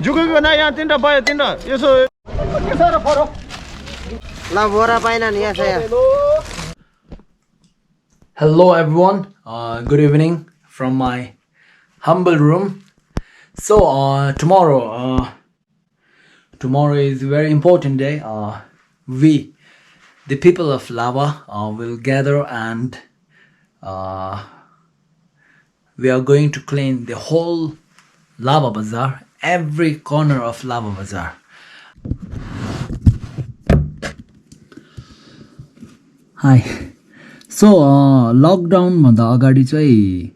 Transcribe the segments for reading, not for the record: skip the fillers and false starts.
जुगेको ना यहाँ तीनटा भयो तीनटा यसो के साह्रो फरो ल बोरा पाइन नि यहाँ Hello everyone, good evening from my humble room. So tomorrow is a very important day. We, the people of Lava, will gather and we are going to clean the whole Lava Bazaar, every corner of Lava Bazaar. Hi. So lockdown भन्दा अगाडि चाहिँ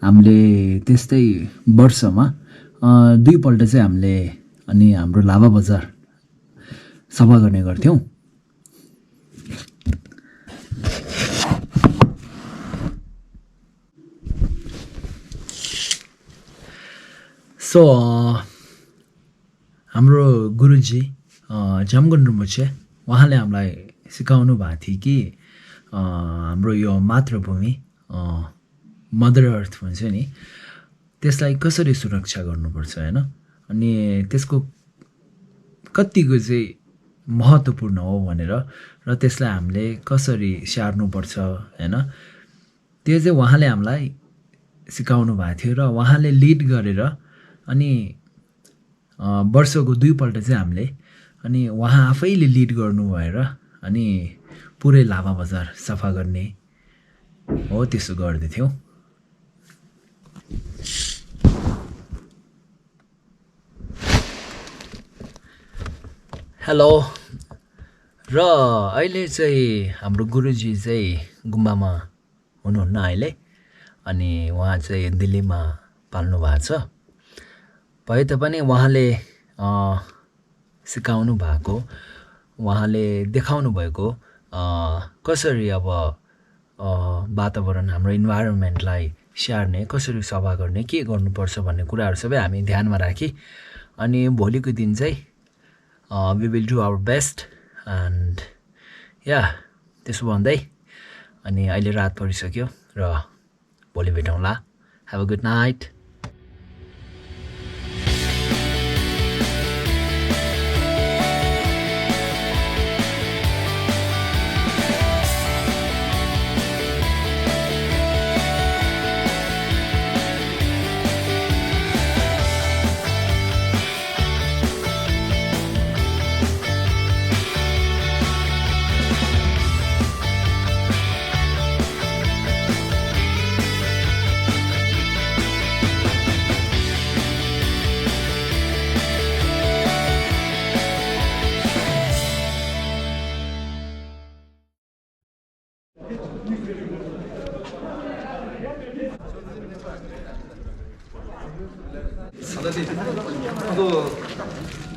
हामीले त्यस्तै वर्षमा दुई पल्ट चाहिँ हामीले अनि हाम्रो लाभा बजार सफा गर्ने गर्थ्यौं सो हाम्रो गुरुजी जमगन रुमछे उहाँले हामीलाई सिकाउनु भएको थियो कि हाम्रो यो मातृभूमि मदर अर्थ भन्छ नि त्यसलाई कसरी सुरक्षा गर्नुपर्छ हैन अनि त्यसको कतिको चाहिँ महत्त्वपूर्ण हो भनेर र त्यसलाई हामीले कसरी स्याहार्नुपर्छ हैन त्यो चाहिँ उहाँले हामीलाई सिकाउनु भएको थियो र उहाँले लिड गरेर अनि वर्षको दुई पल्ट चाहिँ हामीले अनि उहाँ आफैले लिड गर्नु भएर अनि पुरै लाभा बजार सफा गर्ने हो त्यसो गर्दै थियौं हेलो र अहिले चाहिँ हाम्रो गुरुजी चाहिँ गुम्बामा हुनुहुन्न अहिले अनि उहाँ चाहिँ दिल्लीमा पाल्नु भएको छ भए तापनि उहाँले सिकाउनु भएको उहाँले देखाउनु भएको कसरी अब वातावरण हाम्रो इन्भाइरोन्मेन्टलाई स्याहार्ने कसरी सफा गर्ने के गर्नुपर्छ भन्ने कुराहरू सबै हामी ध्यानमा राखी अनि भोलिको दिन चाहिँ we will do our best and yeah त्यसो भन्दै अनि अहिले रात परिसक्यो र भोलि भेटौँला have a good night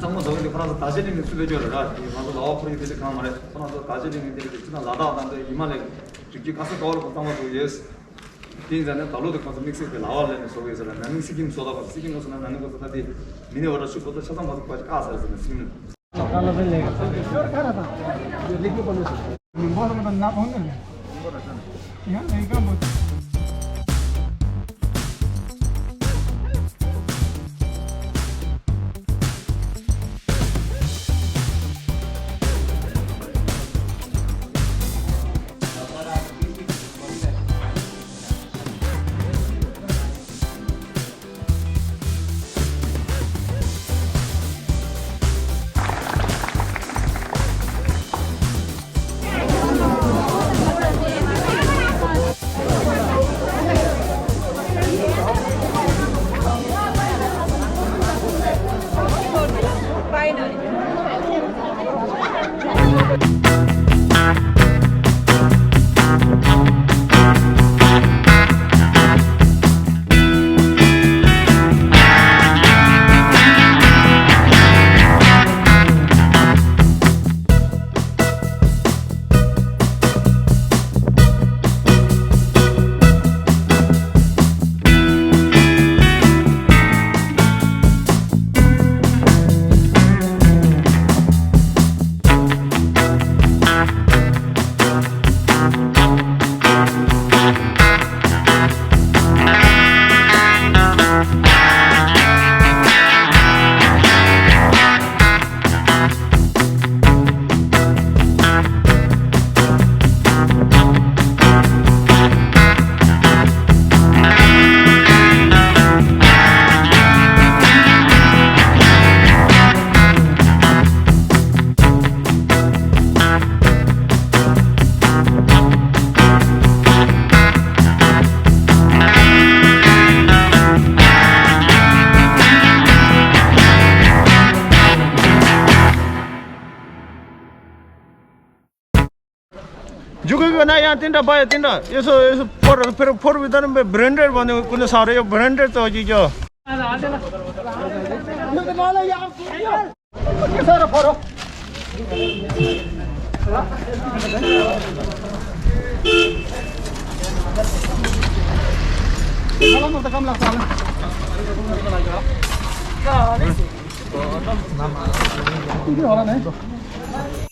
정말 저기 프랑스 다질링 수배절이라 이 방금 나와프리 되게 강 말에 프랑스 다질링 되게 지나 라다한테 이만에 직접 가서 거울 보다가 그 예스 인자는 달로도 가서 믹스에 나와려는 속에서 나는 시김 쏟아가 시김 것은 나는 것도 다디 미네 얼어 죽고도 차상 가서 까지 까서 쓰는 달로를 내가 가라다 리뷰 보내서 뭐하면 나 오늘 야 내가 뭐 जुगेको ना यहाँ तिनवटा भयो तिनवटा यसो यसो फोर विदर ब्रान्डेड भन्ने कुनै साह्रो यो ब्रान्डेड त हो कि क्या के साह्रो फरो त कम लाग्छ होला